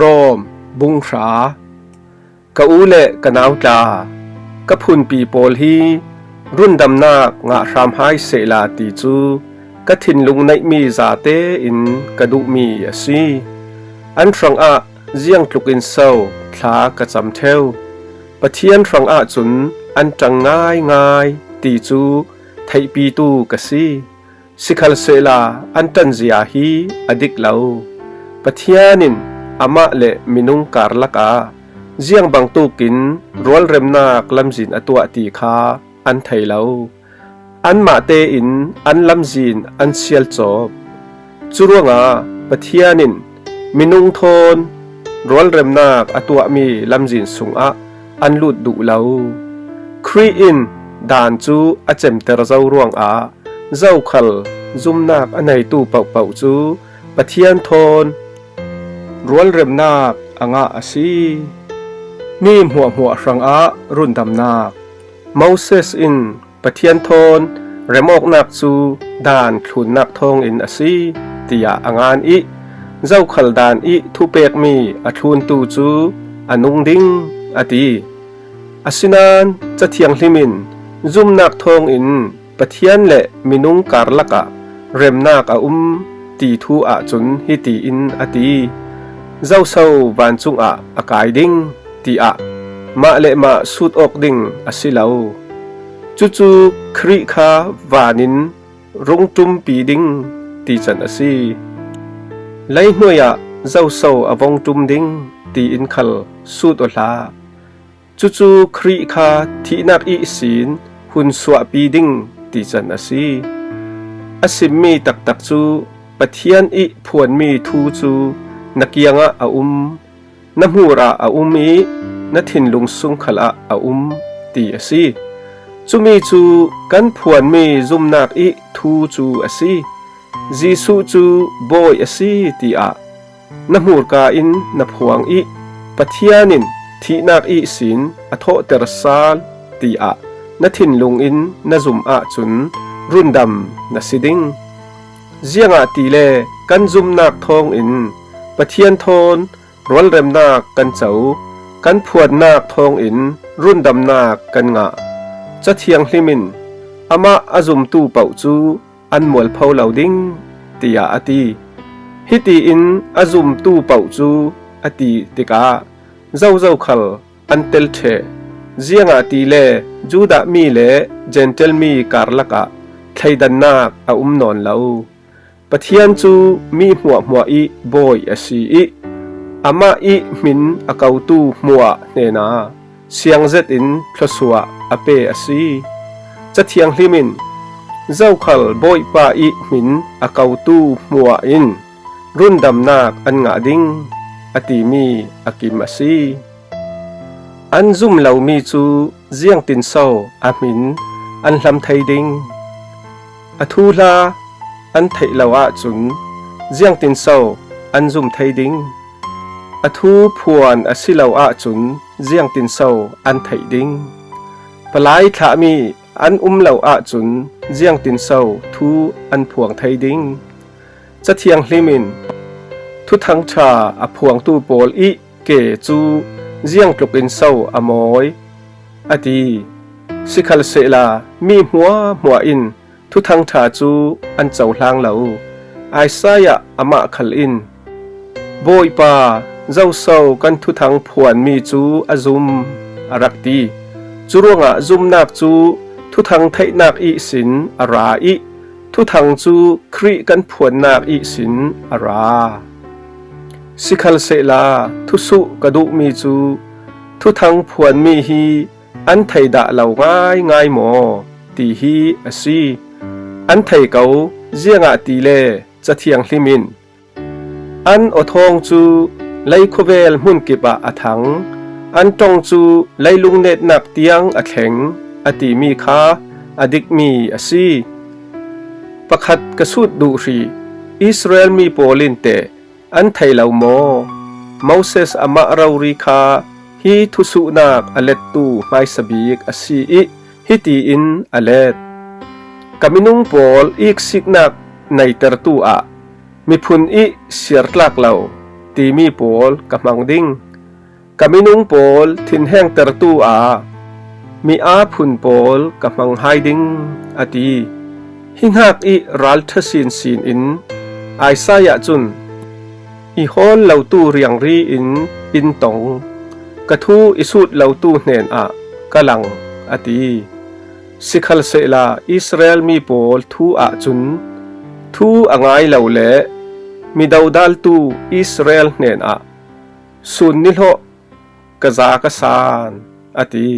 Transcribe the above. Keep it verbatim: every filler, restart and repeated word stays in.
Rom bung hra. Ka u le ka nau tla, ka phunpi pawl hi rundamnak ngah hram hai sehla ti cu ka thinlung neihmi zate in ka duhmi a si. An hrangah ziangtluk in so thla ka cam ṭheu. Pathian hrangah cun an ṭang ngaingai ti cu theihpitu ka si. Sikhalsehla an ṭanzia hi a dik lo. Pathian in amah le minung karlak ah ziang bangtuk in rualremnak lamzin a tuah ti kha an thei lo. Anmah tein an lamzin an sialcawp. Curuangah Pathian in minung thawn rualremnak a tuahmi lamzin sungah an lut duh lo. Khrih in dan cu a cemter zo ruangah zokhal zumnak a neitu pohpoh cu Pathian thawn rualremnak a ngah a si. Mi hmuahhmuah hrangah rundamnak. Moses in Pathian thawn remawknak cu dan thlunnak thawngin a si, tiah a ngan ih, zokhal dan ih thupekmi a thluntu cu a nung ding, a ti. Asinain Ca Thianghlim in zumnak thawngin Pathian le minung karlak ah remnak a um ti thu ahcun hiti in a ti, zoso vancung ah a kai ding, tiah mah le mah sut awk ding a si lo. Cucu Khrih kha van in rung ṭumpi ding ti can a si. Leihnuai ah zoso a vong ṭum ding tiin khal sut aw hlah. Cucu Khrih kha thihnak ihsin hun suahpi ding ti can a si. A simmi taktak cu Pathian ih phuanmi thu cu na kiangah a um, na hmur ah a um ih na thinlung sung khalah a um ti a si. Cumi cu kan phuanmi zumnak ih thu cu a si. Jesuh cu Bawi a si tiah na hmurka in na phuang ih Pathian in thihnak ihsin a thawhter sal tiah na thinlung in na zum ahcun rundam na si ding. Ziangahtile kan zumnak thawngin Pathian thawn rualremnak kan co, kan phuannak thawngin rundamnak kan ngah. Ca Thianghlim in amah a zumtu paoh cu an mualpho lo ding, tiah a ti. Hitiin a zumtu paoh cu a ti tikah zozo khal an tel ṭheh. Ziangahtile Judah mi le Jentail mi karlak ah thleidannak a um nawn lo. Pathian cu mi hmuahhmuah ih Bawi a si ih amah ih hmin a kotu hmuah hnenah siang zetin thluasuah a pe a si. Ca Thianghlim in zokhal Bawipa ih hmin a kotu hmuah in rundamnak an ngah ding a timi a kim a si. An zum lomi cu ziangtinso a hmin an hlam thei ding? A thuhla an theih lo ahcun ziangtinso an zum thei ding? A thu phuan a si lo ahcun ziangtinso an theih ding? Palai thlahmi an um lo ahcun ziangtinso thu an phuang thei ding? Ca Thianghlim in Thuthang ṭha a phuangtu pawl ih ke cu ziangtluk in so a mawi, a ti. Sikhalsehla mi hmuahhmuah in Thuthang ṭha cu an cohlang lo. Isaiah amah khal in, Bawipa, zoso kan thuthang phuanmi cu a zum, a rak ti. Curuangah zumnak cu thuthang theihnak ihsin a ra ih thuthang cu Khrih kan phuannak ihsin a ra. Sikhalsehla thusuh ka duhmi cu thuthang phuanmi hi an thei dah lo ngaingai maw ti hi a si. An thei ko, ziangahtile Ca Thianghlim in, an awthawng cu lei khuavel hmunkip ah a thang, an ṭong cu leilung netnak tiang a thleng, a timi kha a dikmi a si. Pakhat ka sut duh hrih, Israel mi pawl in teh an thei lo maw? Moses amah rori kha hi thusuhnak a lettu hmaisa bik a si ih hiti in a let, Ka minung pawl iksiknak neitertu ah miphun ih siartlak lo, timi pawl ka hmang ding. Ka minung pawl thinhengtertu-a mi-ap hun pawl ka hmang hai ding, a ti. Hi hnak ih ralṭha sinsin in Isaiah cun, "I hawl lotu riangri in in tong, ka thu i sut lotu hnenah ka lang," a ti. Sikhalsehla Israel mi pawl thu ahcun thu a ngai lo le mi dodaltu Israel hnenah, "Sun nihlawh, ka za ka san," a ti.